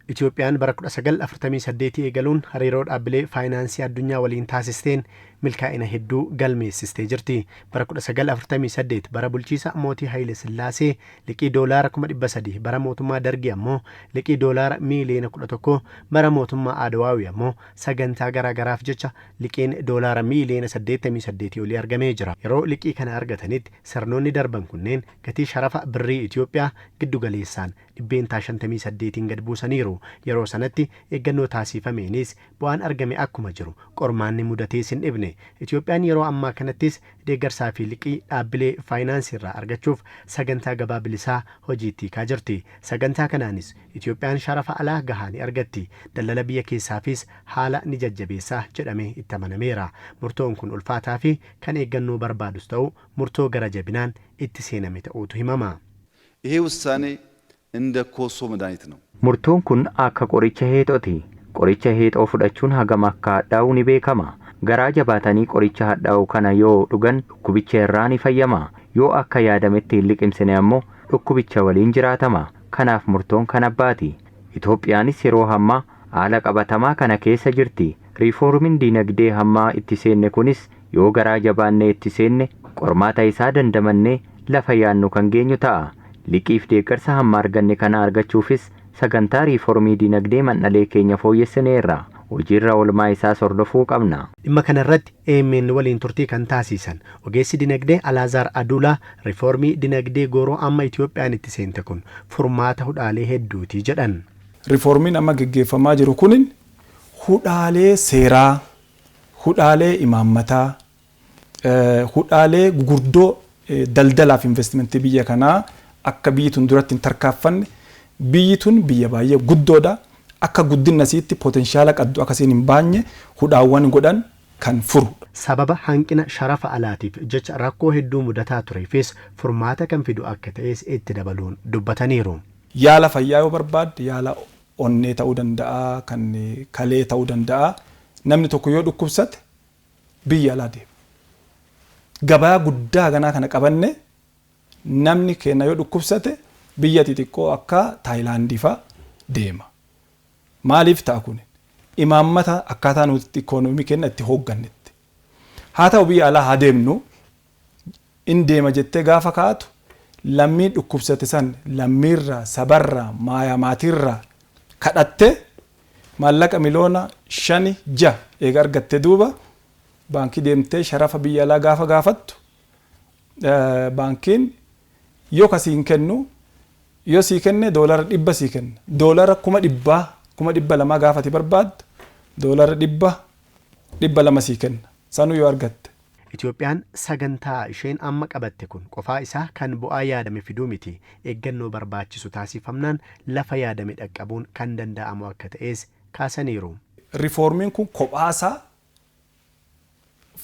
Itoophiyaan bara 1948 eegaluun hariiroo dhaabbilee faayinaansii addunyaa waliin taasisteen milkaa'ina hedduu galmeessistee jirti. Bara 1948 bara bulchiisa mootii Haayile Sillaasee liqii doolaara 300,000, bara mootummaa Dargii ammoo liqii doolaara miiliyoona 11, bara mootummaa Adawaawii ammoo sagantaa garaagaraaf jecha liqiin doolaara miiliyoona 88 olii argamee jira. Yeroo liqii kana argatanitti sirnoonni darban kunneen gatii sharafa birrii Itoophiyaa giddu galeessaan 58%n gad buusaniiru. Yeroo sanatti eeggannoo taasifameenis bu'aan argame akkuma jiru qormaanni mudatees hin dhibne. Itoophiyaan yeroo ammaa kanattis deeggarsaa fi liqii dhaabbilee faayinaansii irraa argachuuf sagantaa gabaa bilisaa hojiitti hiikaa jirti. Sagantaa kanaanis Itoophiyaan sharafa alaa gahaa ni argatti. Daldala biyya keessaafis haala ni jajjabeessa jedhamee itti amanameera. Murtoon kun ulfaataa fi kan eeggannoo barbaadus ta'u murtoo gara jabinaan itti seename ta'uutu himama. ይሄ ውሳኔ እንደ ኮሶ መድኃኒት ነው። Murtoon kun akka qoricha heexooti. Qoricha heexoo fudhachuun hagam akka hadhaa'u ni beekama. Garaa jabaatanii qoricha hadhaa'u kana yoo dhugan dhukkubicha irraa ni fayyama. Yoo akka yaadametti hin liqimsine ammoo dhukkubicha waliin jiraatama. Kanaaf murtoon kan abbaati. Itoophiyaanis yeroo hammaa haala qabatamaa kana keessa jirti. Riifoormiin diinagdee hammaa itti seenne kunis yoo garaa jabaannee itti seenne, qormaata isaa dandamannee lafa yaannu kan geenyu ta'a. Liqiif deeggarsa hamma arganne kana argachuufis sagantaa riifoormii diinagdee mandhalee keenya fooyyessineerra. Hojiirra oolmaa isaas hordofuu qabna. Dhimma kanarratti AMN waliin turtii kan taasisan ogeessi dinagdee Alaazaar Aduulaa, riifoormii dinagdee gooroo amma Itoophiyaan itti seente kun furmaata hudhaalee hedduuti jedhan. Riifoormiin amma geggeeffamaa jiru kun hudhaalee seeraa, hudhaalee imaammataa, hudhaalee gugurdoo daldalaaf investimentii biyya kanaa akka biyyi tun duratti hin tarkaanfanne. Biyyi tun biyya baay'ee guddoodha. Akka guddina isiitti potenshaala qabdu akkasiin hin baanye hudhaawwan godhan kan furu. Sababa hanqina sharafa alaatiif jecha rakkoo hedduu mudataa tureefis furmaata kan fidu akka ta'es itti dabaluun dubbataniiru. Yaala fayyaa yoo barbaadde, yaala onnee ta'uu danda'a, kan kalee ta'uu danda'a. Namni tokko yoo dhukkubsate biyya alaa deema. Gabaa guddaa ganaa kana qabanne namni keenya yoo dhukkubsate biyya xixiqqoo akka Taayilaandii fa'a deema. Maaliif ta'a kun? Imaammata akkaataa nuti ikoonoomii keenya itti hooggannetti. Haa ta'u, biyya alaa haa deemnu, in deema jettee gaafa kaatu, lammii dhukkubsate san lammiirraa, sabarraa, maayaa maatiirraa kadhattee maallaqa miliyoona 5, 6 eega argatte, duuba baankii deemtee sharafa biyya alaa gaafa gaafattu, baankiin yoo kasii hin kennu, yoo sii kenne doolara 100 sii kenna. Doolara 100,000, 200,000 gaafati barbaaddu, doolara 100, 200 sii kenna, sanuu yoo argatte. Itoophiyaan sagantaa isheen amma qabatte kun qofaa isaa kan bu'aa yaadame fiduu miti. Eeggannoo barbaachisu taasifamnaan lafa yaadame dhaqqabuun kan danda'amu akka ta'es kaasaniiru. Riifoormiin kun kophaasaa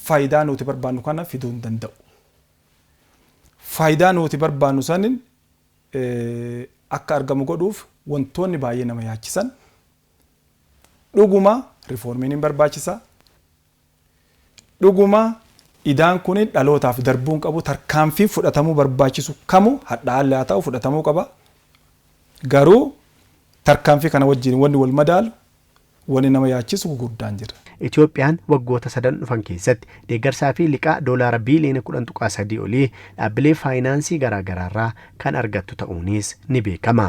faayidaa nuti barbaannu kana fiduu hin danda'u. Faayidaa nuti barbaannu sanin akka argamu godhuuf wantoonni baay'ee nama yaachisan. Dhuguma riifoormiin hin barbaachisa. Dhuguma idaan kun dhalootaaf darbuu hin qabu, tarkaanfii fudhatamuu barbaachisu kamu hadhaallee haa ta'u fudhatamuu qaba. Garuu tarkaanfii kana wajjin wanni wal madaalu, wanni nama yaachisu gurguddaan jira. Itoophiyaan waggoota sadan dhufan keessatti deeggarsaa fi liqaa doolaara biiliyoona 10.3 olii dhaabbilee faayinaansii garaagaraarraa kan argattu ta'uunis ni beekama.